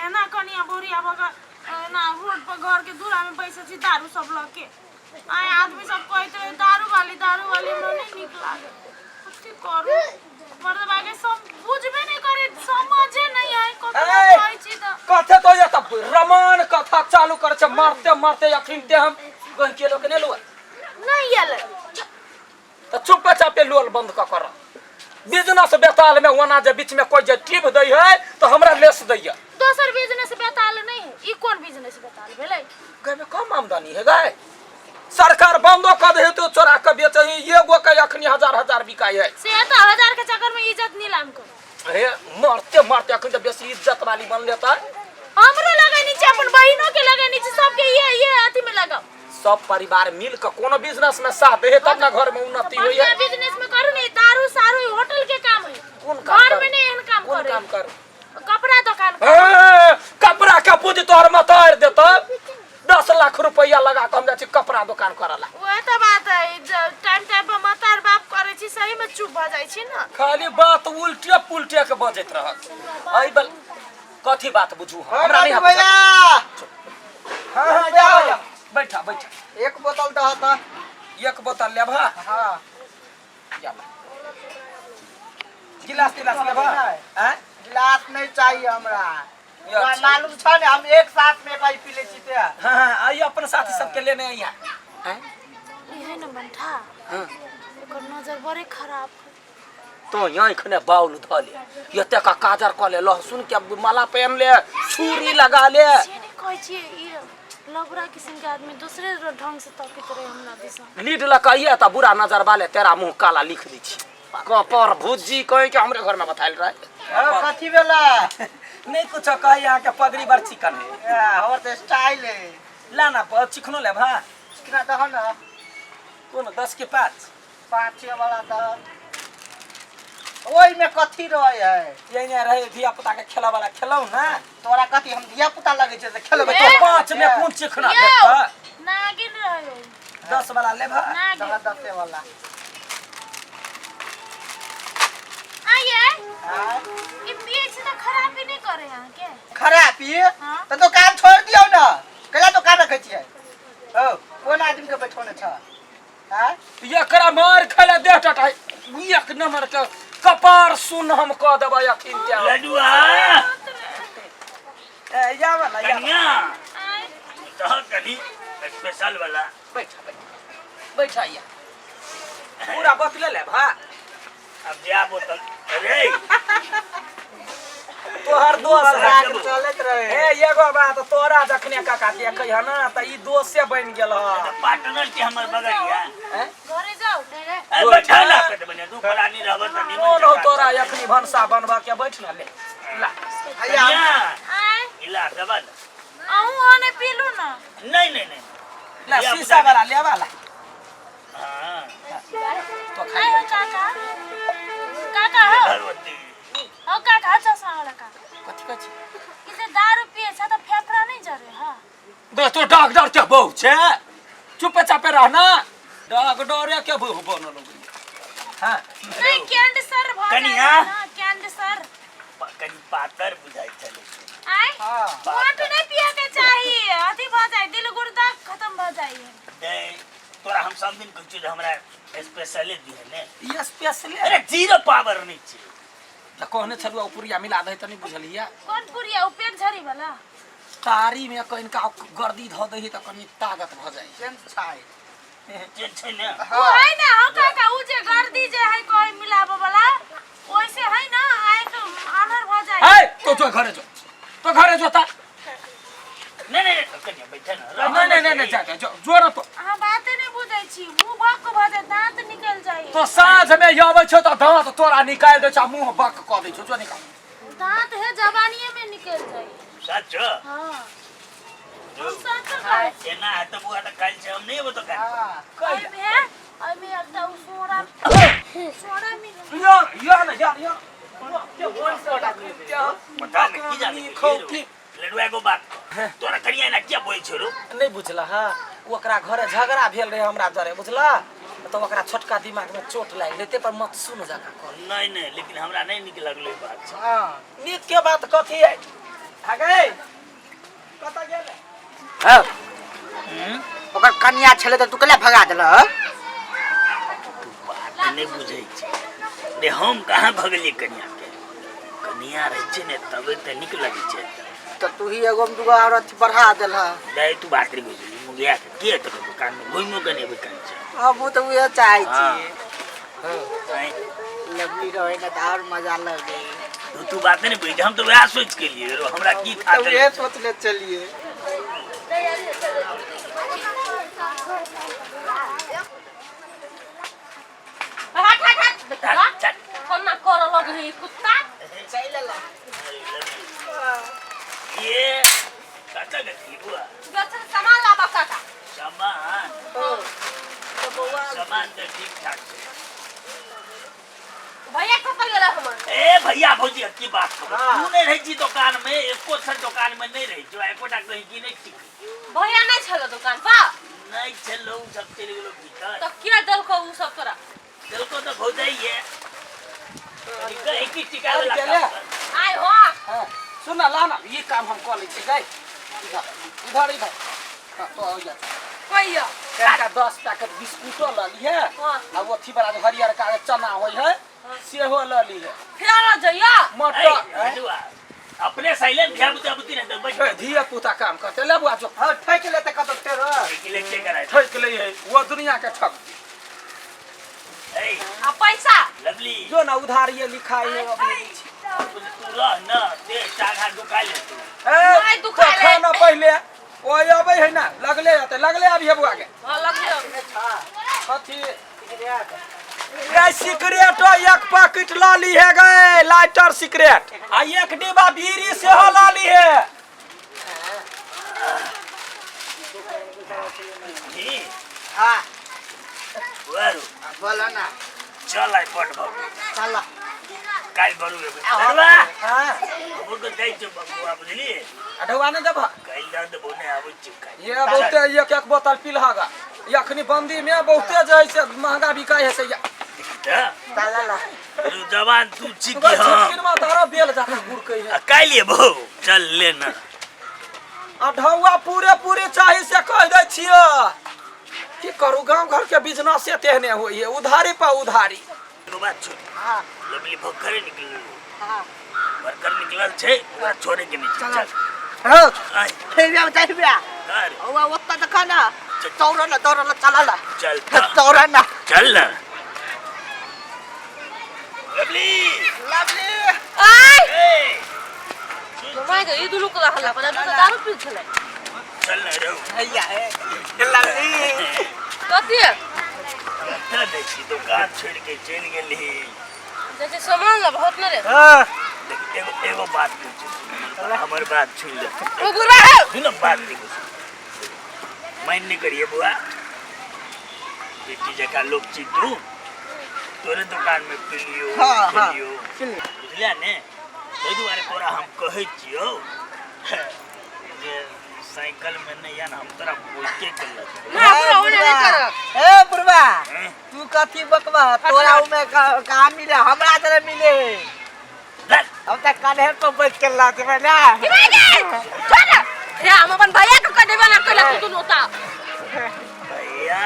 एना कनिया बोरिया भऽ कऽ एना रोड पर घर के दूरा में बैसे छी दारू सब लऽ के। आय आदमी सब कहैत रहे दारू वाली दारू वाली, हमरा नहीं नीक लागे। कथी करू मर्दबा के सब बुझबे नहीं करे, समझे नहीं आय ककरो। ए! कहै छी तऽ कथे तो ये तब रमान कथा चालू कर छे, मारते मारते अखिन ते हम गह के लोक ने लुआ नहीं एलै। तो चुपे चापे लोल बंद क कर। बिजनेस बेताल में ओना जे बीच में कोई जे टिप दै है तो हमरा लेस दैया। दोसर बिजनेस बेताल नहीं है, ई कोन बिजनेस बेताल भेलै? गाय में कम आमदनी है गाय, सरकार बंदो कर दे तो चोरा के बेचे ही, एगो के अखनी हजार हजार बिकाई है। से तो हजार के चक्कर में इज्जत नीलाम कर। अरे मरते मरते अखन तो बेसी इज्जत वाली बन लेता है। हमरो लगे नीचे, अपन बहिनो के लगे नीचे, सबके ये अथी में लगाओ। सब परिवार मिल के कोनो बिजनेस में साथ दे तब ना घर में उन्नति होई है। बिजनेस में करू नहीं, दारू सारू होटल के काम है। कोन काम घर करू? में नहीं एहन काम कोन करे। काम करू? कपड़ा दुकान करू। ए, कपड़ा के पूंजी तोहर मतार देता, 10 लाख रुपया लगा के हम जाइ छी कपड़ा दुकान करला। वह तो बात है, टाइम टाइम पर मतार बाप करे छी, सही में चुप भ जाइ छी ना। खाली बात उल्टे पुल्टे के बजैत रहत। एहि बल कथी बात बुझू हम? हमरा नहीं राजू भैया। हाँ, हाँ, जाओ, जाओ। बैठा बैठा। एक बोतल दह त। एक बोतल लेबा? हाँ। जा। गिलास तिलास लेबा? आँय? गिलास नहीं चाहिए हमरा। ये अच्छा। मालूम छ ने हम एक साथ में कहीं पी ले छी ते। हाँ, हाँ, आइए अपन साथी सबके लेने आइए। आँय? ई है ना बंठा। हाँ। एकर नजर बड़े खराब है। तो यहाँ खने बाउल धऽ ले, एते का काजर कऽ ले, लहसुन के माला पहन ले, छुरी लगा ले। से नहीं कहै छियै, ई लबड़ा किस्म के आदमी दूसरे ढंग से तकैत रहे हमरा दिसा। लीड लऽ के आइए तऽ बुरा नजर वाले तेरा मुंह काला लिख दै छी। कपर भुज्जी कहीं के हमरे घर में बतायल रहे। अरे कथी भेला? नहीं कुछ कही, यहाँ के पगड़ी बड़ चिकन है। ए, हमर तऽ स्टाइल है। ला ना, चिकनो लेब? हाँ चिकना दह ना। कोन 10 के 5? 5 वाला दह। ओहि में कथी रहे है? यही नहीं रहे धिया पुता के खेला वाला खेलौ ना। तोरा कथी हम धिया पुता लगे छै से खेलबै? तो 5 में कोन चिकना यौ, भेटतै? नागिन रहे। 10 वाला लेब? नागिन। दह 10 वाला। आइए। आँय? ई पिए छी तऽ खराबी नहीं करे अहाँके? खराबी? हाँ। तऽ दुकान छोड़ दियौ ने, कैला दुकान रखै छियै? हौ, कोन आदमी के बैठौने छ? आँय? एकरा मार खेला देह टटाई, एक नंबर के कपार सुन हम कह देबै अखिन के। लडुआ। ए, यावा ना, यावा। कनिया। आँय? तो कनी स्पेशल वाला। बैठा बैठा बैठा, या पूरा बतले ले भा। अब जा बोतल अरे तोहर दोस्त है। राग चलैत रहे। ए एगो बात, तोरा जखने काका देखै है ना त ई दोसे बनि गेल ह। पार्टनर के हमर बगलिया। हैं? घरे जाउ। ए बैठा ला के बने दू फलानी रहब त निमन। कोन हो तोरा अखनी भनसा बनबा के, बैठ ना, ले ला। हैया हम- कनिया। आँय? इला दबा ना। अहूँ ओने पीलू ना। नहीं नहीं नहीं। ला धिया शीशा पुता वाला लेवा ला। हाँ। तो आँय खाई हो काका, काका हो। भगवती। हो काका, चश्मा वाला काका। कथी कहै छी? ई जे दारू पिए छ तऽ फेफड़ा नहीं जरे हा? बे तो डॉक्टर के बहू छे, चुपे चापे रहना, डॉक्टरे के बहू बनल हो। हाँ। नहीं, कैंसर भ जाइ कनिया? ना, कैंसर। कनी पातर बुझाइ छलै। आँय? हाँ। मोट नहीं पिए के चाही, अथी भ जाइ, दिल गुर्दा खत्म भ जाइ। नहीं तोरा हम सब दिन कहै छियौ जे हमरा स्पेशले दिहे ने। ई स्पेशले। अरे जीरो पावर नहीं छै। तऽ कहने छलहुँ ओ पुरिया मिला दही तऽ नहि बुझलियै। कोन पुरिया? ओ पेट झड़ी वाला? तारी में कनिका गर्दी धऽ दही तऽ कनि ताकत भऽ जाइ। चेंज छै। जे छै ने। ओ है ना हो काका, उ जे गर्दी जे है कोई मिलाबे वाला ओइसे है ना, आँख आन्हर भ जाइ। है तो जो घरे जो, तो घरे जो ता। नहीं नहीं नहीं, कनिया बैठे ना। नहीं नहीं नहीं नहीं, जा जा जो जो ना तो। अहाँ बाते नहीं बुझै छी, मुंह बक भ जाय, दांत निकल जाय। तो साँझ में अबै छौ तऽ दाँत तोरा निकालि दै छौ आ मुँह बक कऽ दै छौ, जो निकाल। दांत है जवानीये में निकल जाय। सच? हाँ, हम सच कहै छी। एना है तऽ बुआ तऽ काल्हि से हम नहीं एबो तऽ काल्हि। हाँ। एहिमे एहिमे एकटा उ सोड़ा सोड़ा मिल। यार यार यार यार पता नहीं की जाने खौकी। लडुआ एगो बात कह, तोरा कनिया एना किया बोलै छौ रौ? नहीं बुझला? हाँ, ओकरा घरे झगड़ा भेल रहे हमरा जरे, बुझला? तऽ ओकरा छोटका दिमाग में चोट लागि गेलै, पर मत सुन जका कह। नहीं नहीं, लेकिन हमरा नहीं नीक लगलै ई बात। हाँ। नीक के बात कथी है? हगे कतऽ गेलै? हँ, ओकर कनिया छलै तऽ तू कला भगा देलह? तू बात नहि बुझै छै रे, हम कहाँ भगलियै कनिया के? कनिया रहै छै ने तबे तऽ नीक लगै छै। तऽ तू ही एगो में दूगो और अथी बढ़ा देलह। नहि, तू बात नहि बुझली। मुगिया के के तऽ दुकान में घुमियो के नहि अबै कान छै। हमहूँ तऽ उहे चाहै हाँ। छियै। आँय, लवली रहै ने तऽ आओर मजा लगे। तू तू बात नहि बुझै, हम तऽ वएह सोचि के लिए हमरा की तऽ था। उहे सोचले चलिए। हट हट हट बेटा, चल। कोना करऽ लगही कुत्ता? चलि एलह। ये कतऽ गेली बुआ? गछल सामान लाबऽ काका। सामान? तऽ बौआ, सामान तऽ ठीक ठाक छै। भैया कतऽ गेलै हमर? ए भैया भौजी, की बात करू? हाँ। तू नहि रहै छी दुकान में, एको क्षण दुकान में नहि रहै छी, एकोटा गहिकी नहि टिकै। भैया नहि छलो दुकान पर? नहि छलौ, सब चलि गेलो भीतर। तऽ किया देलकौ उ सब तोरा? देलको तऽ भौजाइये गहिकी टिकावे ला। गेलै? काम कर। आइ हो। हाँ, सुन ना, ला ना, ई काम हम कऽ लै छी गै। इधर इधर इधर, हाँ, तो आ जा। कहिया? एकटा 10 पैकेट बिस्कुटो लऽ लिहे। हाँ। आ ओ अथी बला जे हरियर कागज चना होइ है, सेहो लऽ लिहे। फेर जइया? मटर। ए, हलुआ, अपने साइलेंट धिया पुता बुद्धि नहीं तो बैठ। ए, धिया पुता काम करते, ले बुआ जो। हँ, ठकि लेतै कतौ फेरो। ले के कराय। ठकि लै है वो दुनिया के ठक। ए। आ पैसा? लवली। जो ना, उधारिये लिखाई है अभी। तू रह न दे चाघा दुका ले तू। ए, नहीं दुखाय तो खाना पहिले ओ अबै है ना, लगले अतै, लगले आबी है बुआ के। हाँ, लगले। कथी गै? सिगरेट एक पैकेट लऽ लीहे गै, लाइटर सिगरेट, आ एक डिब्बा बीड़ी सेहो लऽ लीहे। जी। हाँ। बुआरू। बोलो ना। चल आइ बड भऽ गेल। चल। काल्हि बरू एबै अरबा। हाँ। हमरो के जाइ छौ बबुआ, बुझलियै? अढौआ नहि देबह? काल्हि दऽ देबौ, नहि आबै छियौ काल्हि। ये बहुते एक एक बोतल पिलहगा अखनी बंदी में, बहुते जे है से महंगा बिकाइ है से या। देखी तऽ। चल ला। रु जवान तू छी कि हम? छिटकिन में तारो बेल जाके गुड़कै है। आ काल्हि एबौ, चल ले ना। अढौआ पूरे पूरे चाही से कह दै छियो। की करू, गांव घर के बिजनेस तेहने होइ है, उधारी पर उधारी। एगो बात छोड़। हाँ। लवली भक्करे निकलल। हाँ। बरकर निकलल छै, ओकरा छोड़े के नहि छै, चल। हँ। आइ। चलि आब, चलि आब। कर। औआ ओतऽ देखा ना, दौड़ल दौड़ल, चल ला। चल तऽ। दौड़ ना। चल ना लवली। लवली। आइ। ए। माय गे, ई दुनू के हल्ला पर दुनू दारू पी छलै। चल ना रौ। भैया, ए लवली। कथी? कतऽ दै छी, दुकान छोड़ि के चलि गेलही। जैसे सामान ला बहुत न रे। हाँ। देख, एगो एगो बात कहै छी, हमर बात सुनि ले। ओ बुढ़वा हो। सुन बात, देखो, माइन नहि करिए बुआ, बेटी जकाँ लोक छी तू, तोरे दुकान में पिलियो। हाँ, हाँ। खेलियो, बुझलिया ने? ताहि दुआरे तोरा हम कहै छियौ जे साइकिल में नहि या ने, हम तोरा बोलके के लग। ना बुढ़वा, ओने नहीं कर। ए बुढ़वा। हैं? तू कथी बकवा, तोरा उमे कहाँ मिले, हमरा तरह मिले। लल। हम तऽ कन्हे पर बैठ के ला देबै ना। की भाई गे, छोड़ हे, हम अपन भैया के कह देबे ना कइला तू दुनू ता। भैया।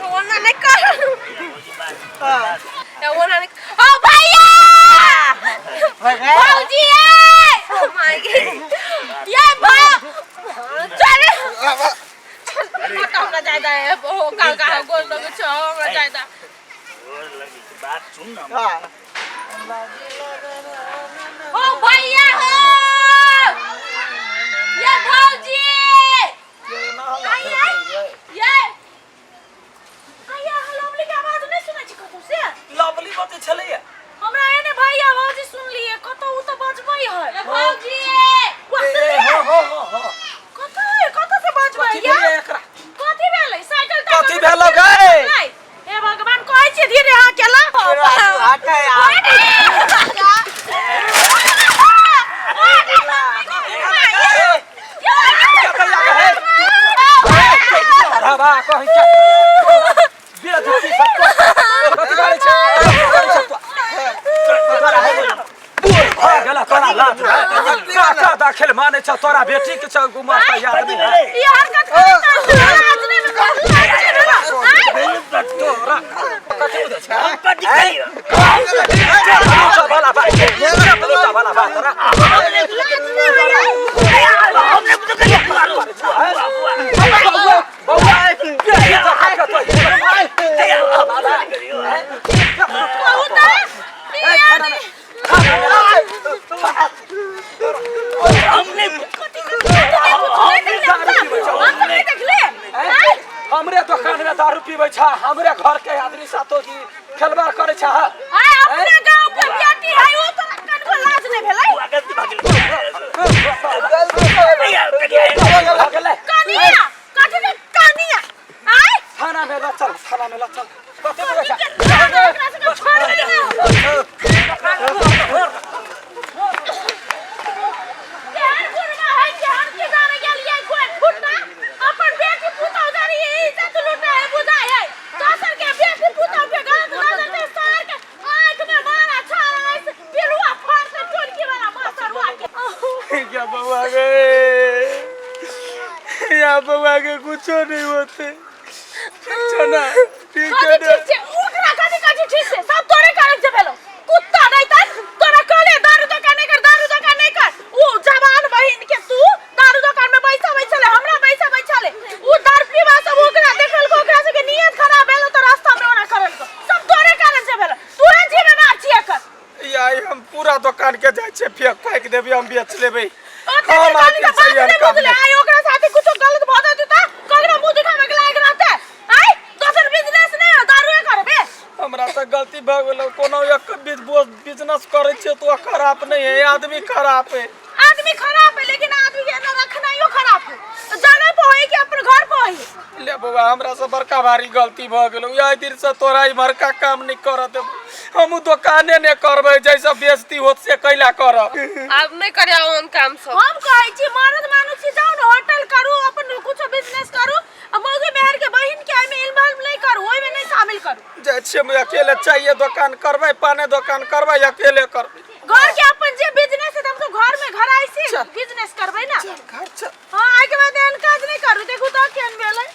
ओना नहीं कर। भैया, भौजी, बात बात। ए, ओना नहीं। ओ भैया। भैया। भौजी, ए my गे, ये भैया, चल। हट, हमरा जायदा है ओ का का गोल लगे छो, हमरा जायदा। गोर लगी छै, बात सुन ना। हाँ। हो भैया हो, ये भौजी, आई आई, ये भैया, लवली के आवाज नहीं सुनै छी कतौ से? लवली बजै छलैया। हमरा एने भैया भौजी सुनलिए कतौ, उ त बजबै है। ए भौजी। ए, हो हो हो हो। कतौ है, कतौ से बजबै? कथी भेलै एकरा? कथी भेलै? साइकिल? कथी भेलो गै? हे भगवान, कहै छी धीरे हां केला। हटे यार। हवा कहीं के बेइज्जती सब कथी करै छै? करै छै तू? तोरा भऽ गेला, तोरा लात काका। बुढ़बा खेल मानै छ तोरा बेटी के छ उमर के आदमी है। ई हरकत करे त लाज नै भेलो, लाज नै भेलो। आय, तोरा कथी बुझै छ? कथी करियो लुच्चा वाला बात, लुच्चा वाला बात तोरा। लाज नै होइए। हम नहीं कुछ करियो बुआ बुआ बौआ, बौआ, बेटी तो खा के तो कहू त ई आदमी हम नहीं कथी देखले हम सब नहीं देखले। आय, हमरे दोकान में दारू पीबै छ, हमरे घर के आदमी साथो की खेलबार करै छ। आय, अपने गांव के बेटी है ओ, तोरा कनको लाज नै भेलै? बुआ गलती भागल भगलै। कनिया कथी के कनिया? आय, थाना में ल चल, थाना में ल चल। कथी बुझै छ? एकरा सबके छोड़ देना। केहन बुढ़वा है, केहन के जाने गेलियै कोइ फुटना अपन बेटी पुतहु धरि इज्जत लुटे है, बुझाइ है दोसर के बेटी पुतहु के गलत नजर से सार के आँख में मारा छाड़ा है, पिलुआ फाड़ से टोलकी वाला मास्टरवा के। क्या बउआ गे, या बउआ के कुछो नहीं होते, ठीक छै ना? ठीक छै कथी ना? ठीक छै? ओकरा कथी कथी ठीक छै? सब तोरे कारण से भेलो। कुत्ता नहीं त तोरा कहले दारू दोकान नहीं कर, दारू दोकान नहीं कर। ऊ जवान बहिन के तू दारू दोकान में बैसाबै छले, हमरा बैसाबै छले। ऊ दारू पीबा सब ओकरा देखल को, ओकरा सबके नियत खराब भेलो त रास्ता में ओना करल को। सब तोरे कारण से भेलो, तूहे जिम्मेदार छी एकर। या हम पूरा दुकान के जाइ छै, फेंक फाकि देबै, हम बेच लेबै। ओते हम निकाली आके त बात सही नहीं काम बुझले। आइ ओकरा साथे कुछो गलत भ जेतौ त ककरा मुंह दिखाबै के लायक रहतै? आइ दोसर बिजनेस नहीं हो, दारूए करबे? हमरा से गलती भऽ गेल। कोनो एक बिजनेस करै छियै तो खराब नहीं है, आदमी खराब है। आदमी खराब है, लेकिन आदमी के एना रखनाइयो खराब है। जगह पर होई कि अपन घर पर होई? ले बौआ, हमरा से बड़का भारी गलती भऽ गेल। इएह दिन से तोरा इम्हरका काम नहीं करऽ देब। हमहूँ दोकाने नहि करबै, जैसे बेइज्जती होत से कैला करब। आब नहि करे ओहन काम सब। हम कहै छी मर्द मानुष छी, जाउ ने होटल करू, अपन कुछो बिजनेस करू, आ मौगी मेहर के बहिन के एहिमे इन्वॉल्व नहि करू, ओहिमे नहि शामिल करू। जाइ छियै हम अकेले, चाहिए दोकान करबै, पाने दोकान करबै, अकेले करबै। घर के अपन जे बिजनेस है, हम सब घर में घर आई छी चल। बिजनेस करबै ना। चल घर चल। हाँ, आइ के बाद एहन काज नहि करू। देखू तऽ केहन भेलै।